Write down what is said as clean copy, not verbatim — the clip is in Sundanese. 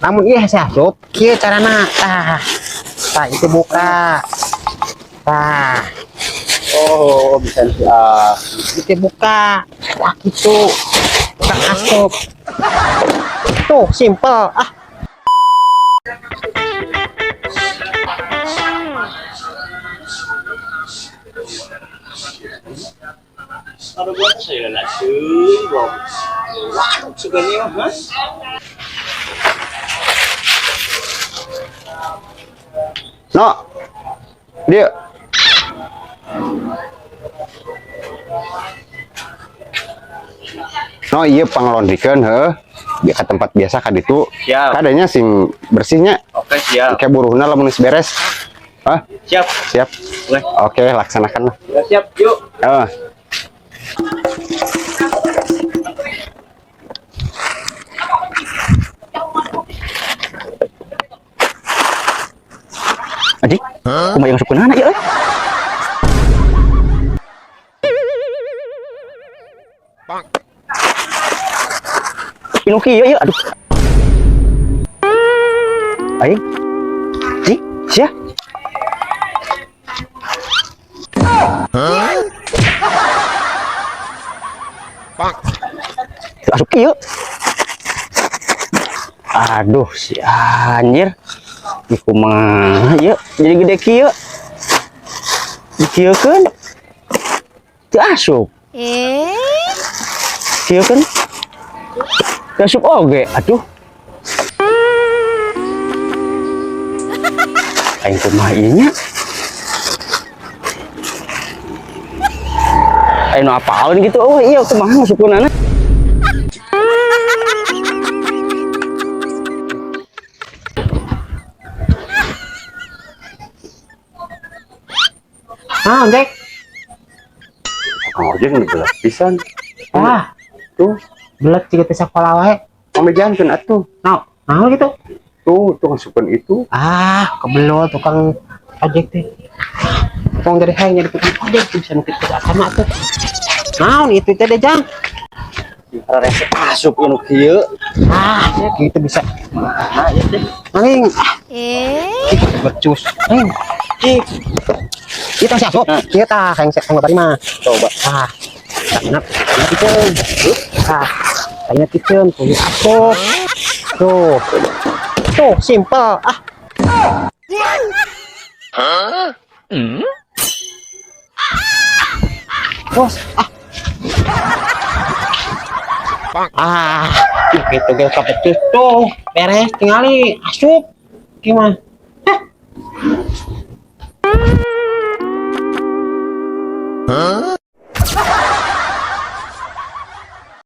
Lamun ieu hese asup, kieu carana. Tah. Tah itu buka. Tah, Oh, bisa sih ah. itu buka. Tah gitu. Buka asup. Tuh, simple. Ah, Aduh, gua saya langsung, Bob. Waduh, suganya mah, Mas. No. Dia. No, iya panglondrikeun heuh. Di ka tempat biasa ka ditu. Siap. Kadanya sing bersihnya. Oke, siap. Kayak buruhna lamun geus beres. Hah? Siap. Siap. Oke. Oke, laksanakan lah. Ya, siap, yuk. Heeh. Anjing, kumaha yang asup anak ya euy? Inu kieu ieu, aduh. Aing. Ji, sia. Teu asup kieu. Aduh, si anjir. Ih, kumaha ieu jadi gede kieu. Dikieukeun. Teu asup. Eh? Kieukeun. Teu asup oge, aduh. Aing kumaha ieu nya? Aing nu apaleun gitu, oh iya kumaha ngasupkeunana? ah, Jack. Oh, jeung gelas pisan. Ah, Tuh, belet juga teh sakola wae. pamejankeun atuh. No, nah gitu. Tuh, tuh ngasupkeun itu. Ah, kebelol tukang ojek teh. Tukang jadi hayang jadi tukang ojek tuh bisa nukit ke asama tuh. Naon itu teh deh, Jang. Rese asup inu kieu. Ah, ya gitu bisa. Nah, ieu teh. Maling, ah, Eh? becus. Eng. Ih. Kita siap, Sob. Kita hayang saya bari mah. Coba. Ah. Tanya, tanya pikeun. Ah, tanya pikeun, tuh asup. Tuh. Tuh, simple. Ah. Terus, ah. Ah, gitu ge kabecus tuh. Beres tingali asup. Gimana?